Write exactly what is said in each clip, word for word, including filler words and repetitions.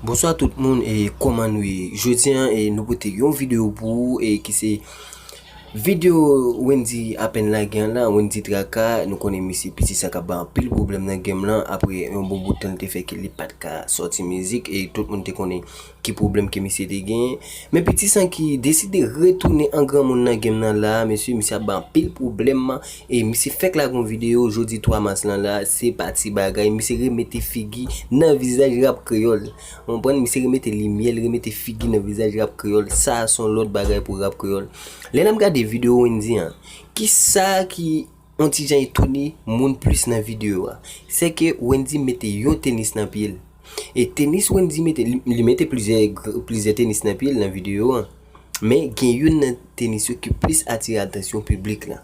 Bonswa tout moun, e kòman nou ye? Jodi a, e nou pote yon videyo pou ou, e ki se videyo Wendy apèn lage an la, Wendy Traka. Nou konnen misye piti sa k ap bay anpil pwoblèm nan game lan, apre yon bon bout tan li te fè ke li pa t ka sòti mizik, e tout moun te konnen ki pwoblèm ke misye te genyen. Men piti sa ki deside retounen an granmoun nan game nan la, mesye, misye ap bay anpil pwoblèm. E misye fèk lage yon videyo jodi twa mas lan la, se pa ti bagay, misye remete figi nan vizaj rap kreyòl. Ou konprann? Misye remete limyè, li remete figi nan vizaj rap kreyòl. Sa a se yon lòt bagay pou rap kreyòl. Lè n ap gade videyo Wendy an, kisa ki yon ti jan etone moun plis nan videyo a? Se ke Wendy mete yon tenis nan pye l. E tenis Wendy mete, li, li mete plizyè, plizyè tenis nan pye l nan videyo an. Men gen youn nan tenis yo ki plis atire atansyon piblik la.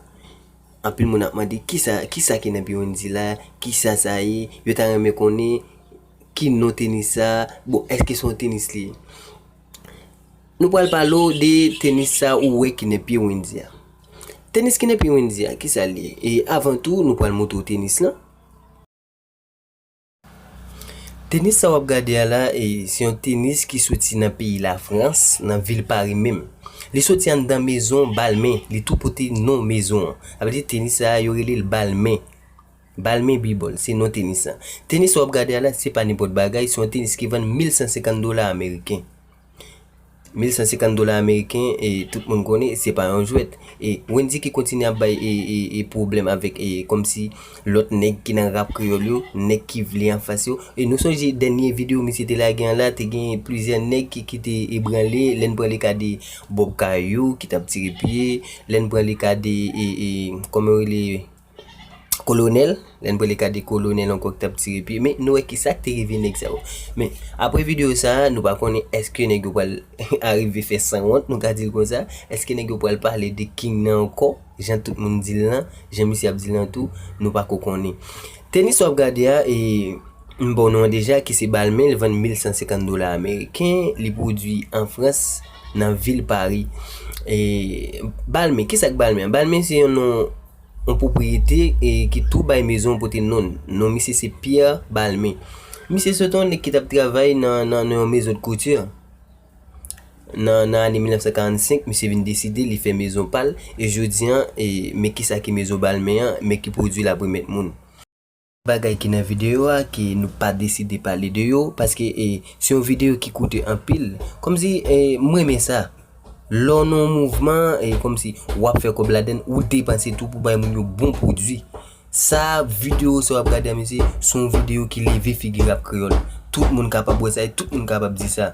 Anpil moun ap mande, "Kisa, kisa ki nan pye Wendy la? Kisa sa ye?" Yo ta renmen konnen ki non tenis sa. Bon, èske se yon tenis li ye? Nou pral pale w de tenis sa ou wè ki nan pye Wendy a. Tenis ki nan pye Wendy a, kisa li ye? E avan tou, nou pral montre w tenis lan. Tenis sa w ap gade a la, e, se yon tenis ki soti nan peyi Lafrans, nan vil Pari menm. Li soti anndan mezon Balmain, li tou pote non mezon an. Sa vle di tenis sa a, yo rele l Balmain. Balmain Bibòl, se non tenis sa. Tenis sa w ap gade a la, se pa nenpòt bagay, se yon tenis ki vann mil san senkant dola ameriken. Mil san senkant dola ameriken, e tout moun konnen, se pa yon jwèt. E Wendy ki kontinye ap bay, e, e, e pwoblèm avèk, e, kòmsi lòt nèg ki nan rap kreyòl yo, nèg ki vle anfas yo. E nou sonje dènye videyo misye te lage an la, te gen plizyè nèg ki, ki te ebranle, lè n pran le ka de Bob Kayou, ki t ap tire pye, lè n pran le ka de, e, e, kòman yo rele, Kolonèl, lè n pral gade Kolonèl ankò ki t ap tire pye, men nou wè kisa k te rive nèg sa yo. Men, apre videyo sa a, nou pa konnen èske nèg yo pral arive fè sanwont, nou ka di l konsa, èske nèg yo pral pale de King nan ankò, jan tout moun di l lan, jan misye ap di l lan tou, nou pako konnen. Tenis w ap gade a, e, m ba w non an deja, ki se Balmain, li vann mil san senkant dola ameriken, li pwodui an Frans, nan vil Pari. E, Balmain, kisa k Balmain? Balmain se yon non yon pwopriyete, e, ki tou bay mezon pote non l. Non misye se Pierre Balmain. Misye se te yon nèg ki t ap travay nan, nan, nan yon mezon de kouti. Nan, nan ane mil nèf san karannsenk, misye vin deside li fè mezon pa l, e jodi an, e, men kisa ki mezon Balmain an, men ki pwodui l ap remèt moun. Bagay ki nan videyo a, ke nou pa deside pale de yo, paske, e, se yon videyo ki koute anpil. Kòmsi, e, m renmen sa. Lè w nan yon mouvman, e kòmsi w ap fè kòb ladann, ou depanse tou pou bay moun yo bon pwodui. Sa, videyo sa w ap gade a, mesye, se yon videyo ki leve figi rap kreyòl. Tout moun kapab wè sa, e tout moun kapab di sa.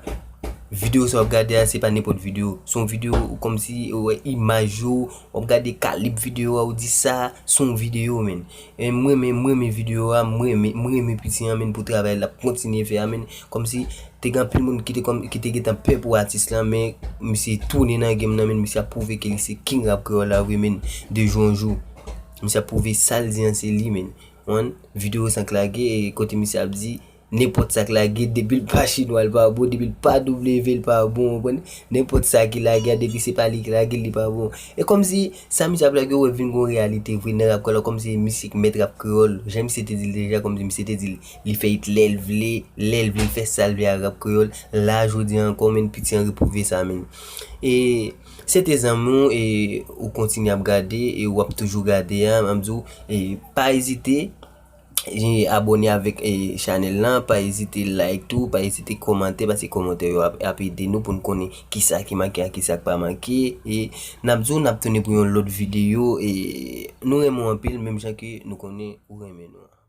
Videyo sa w ap gade a, se pa nenpòt videyo. Se yon videyo kòmsi, ou wè imaj yo, w ap gade kalib videyo a, ou di sa, se yon videyo, men. E m renmen, m renmen videyo a, m renmen, m renmen piti an, men, pou travay l ap kontinye fè a, men. Kòmsi, te gen anpil moun ki te kòm, ki te gentan pè pou atis lan, men misye tounen nan game nan, men misye ap pwouve ke li se king rap kreyòl la vre, men, de jou an jou. Misye ap pwouve sa l di an se li, men. Ou konprann? Videyo sa k lage, e kote misye ap di, nenpòt sa k lage, depi l pa chinwa, l pa bon, depi l pa W, l pa bon, ou konprann? Nenpòt sa ki lage a, depi se pa li ki lage l, li pa bon. E kòmsi, sa misye ap lage yo vin gon reyalite vre nan rap kreyòl la, kòmsi misye k mèt rap kreyòl. Jan misye te di l deja, kòmsi misye te di l, li fè it lè l vle, lè l vle, l fè sa l vle ak rap kreyòl. La, jodi a ankò, men piti an repwouve sa, men. E se te zanmi w, e ou kontinye ap gade, e w ap toujou gade a, m ap di w, e pa ezite, e abòne avèk, e, chanèl lan, pa ezite like tou, pa ezite kòmante, paske kòmantè yo ap, ap ede nou pou n konnen kisa ki make ak kisa k pa make. E n ap di w, n ap tounen pou yon lòt videyo. E nou renmen w anpil, menm jan ke nou konnen ou renmen nou an.